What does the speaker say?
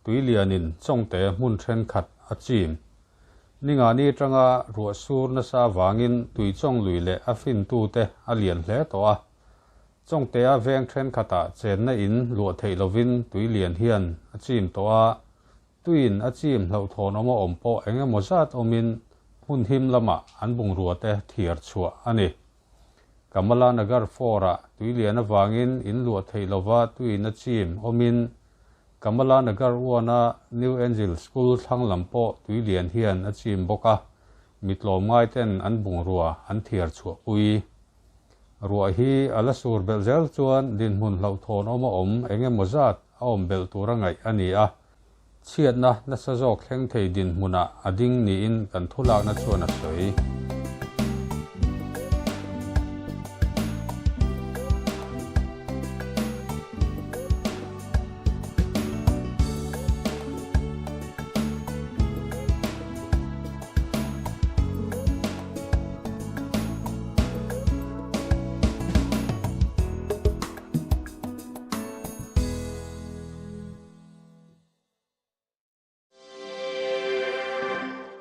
tuilianin Chawngte hmun thenkhat a chim. Ningani atanga ruah sur nasa avangin Tuichawng lui leh a fintute a lian hle tawh a. Chawngtea veng thenkhatah chenna in luah theih lovin tuilian hian a chim tawh a. Tuiin a chim hlauhthawn awm a awm pawh eng emaw zat awmin hmun him lamah an bungrua te thiar chhuah a ni. Kamala Nagar Four-ah tuilian avangin in luah theih lova tuiin a chim awmin Kamala Nagar One-a New Angel School thlang lam pawh tuilian hian a chim bawk a, mi tlawmngai ten an bungrua an thiar chhuahpui. Ruah hi a la sur belh zel chuan dinhmun hlauhthawn awm a awm eng emaw zat a awm belh tura ngaih a ni a, chhiatna nasa zawk thleng thei dinhmunah a ding niin kan thulakna chuan a sawi.